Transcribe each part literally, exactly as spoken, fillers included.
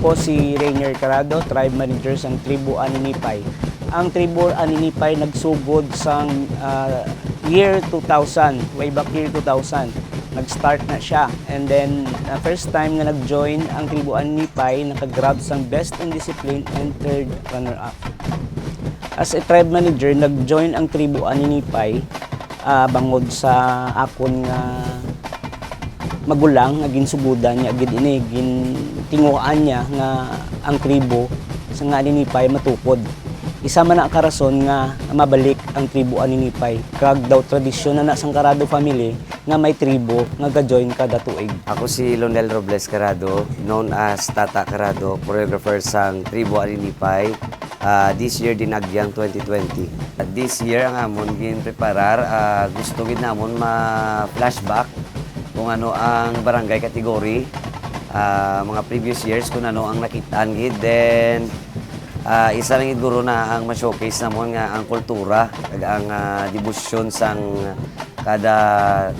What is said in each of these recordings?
Ako si Rainier Carado, tribe manager sang Tribo Aninipay. Ang Tribo Aninipay nagsugod sang, ah, year two thousand, way back year two thousand. Nag-start na siya. And then, ah, first time nga nag-join ang Tribo Aninipay, nakagrab sang best in discipline and third runner-up. As a tribe manager, nag-join ang Tribo Aninipay, ah, bangod sa akon nga magulang nga ginsugodan niya gid ini, gintinguhaan niya nga ang tribo sa nga Aninipay matukod. Isa man na ka rason nga mabalik ang Tribo Aninipay, kag daw tradisyon na na sang Carado family nga may tribo nga ga-join kada tuig. Ako si Lonel Robles Carado, known as Tata Carado, choreographer sang Tribo Aninipay. Ah, this year, Dinagyang twenty twenty. At this year, ang amon ginpreparar, ah, gusto gid namon ma-flashback kung ano ang barangay category, ah, mga previous years, kung ano ang nakitaan gid. Then, ah, isa lang gid guro na ang ma-showcase namon nga ang kultura, kag ang, ah, debosyon sang kada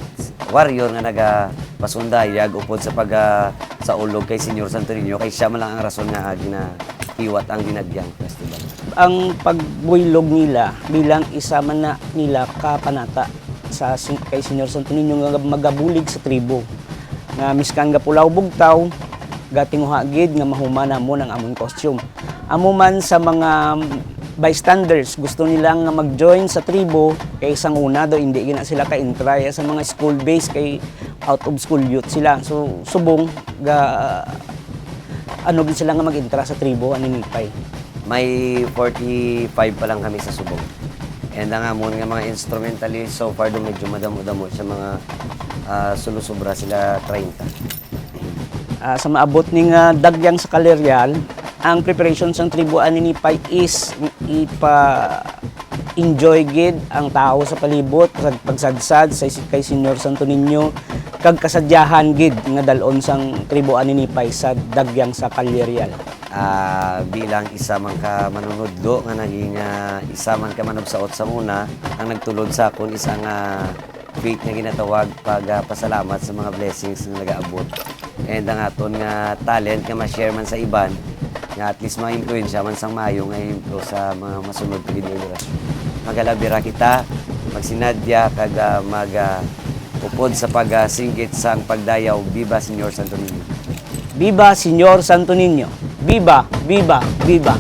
warrior nga nagapasundayag upod sa pag, ah, saulog kay Señor Santo Niño, kay siya man lang ang rason nga ginahiwat ang Dinagyang Festival. Ang pagbuylog nila bilang isa man na nila ka panata sa si-, kay Señor Santo Niño nga magabulig sa tribo, nga miskan gapulaw bugtaw, gatinguha gid nga mahuman namon ang amon costume. Amo man sa mga bystanders, gusto nila nga mag-join sa tribo, kay sang una daw hindi gina sila ka-entry sa mga school-based, kay out of school youth sila. So, subong ga, ano gid sila nga mag-entra sa Tribo Aninipay. May forty-five pa lang kami sa subong. And ang amon nga mga instrumentalist, so far do medyo madamo-damo siya, mga, ah, sulusubra sila treinta. Ah, sa maabot ning, ah, Dagyang sa Kalireal, ang preparation sang Tribo Aninipay is ipa-enjoy gid ang tawo sa palibot sa pagsadsad sa si-, kay Señor Santo Niño, kag kasadyahan gid nga dalon sang Tribo Aninipay sa Dagyang sa Kalireal. Ah, bilang isa man ka manunudlo nga naging, ah, isa man ka manugsaot sa una, ang nagtulod sa akon is ang, ah, faith nga ginatawag pag, ah, pasalamat sa mga blessings nga nagaabot. And ang aton nga talent nga ma-share man sa iban, nga at least ma-influensya man sang maayo nga ehemplo sa mga masunod nga generasyon. Magalabira kita, magsinadya, kag, ah, mag, ah, upod sa pag, ah, singgit sang pagdayaw. Viva Señor Santo Niño! Viva Señor Santo Niño! Viva! Viva! Viva!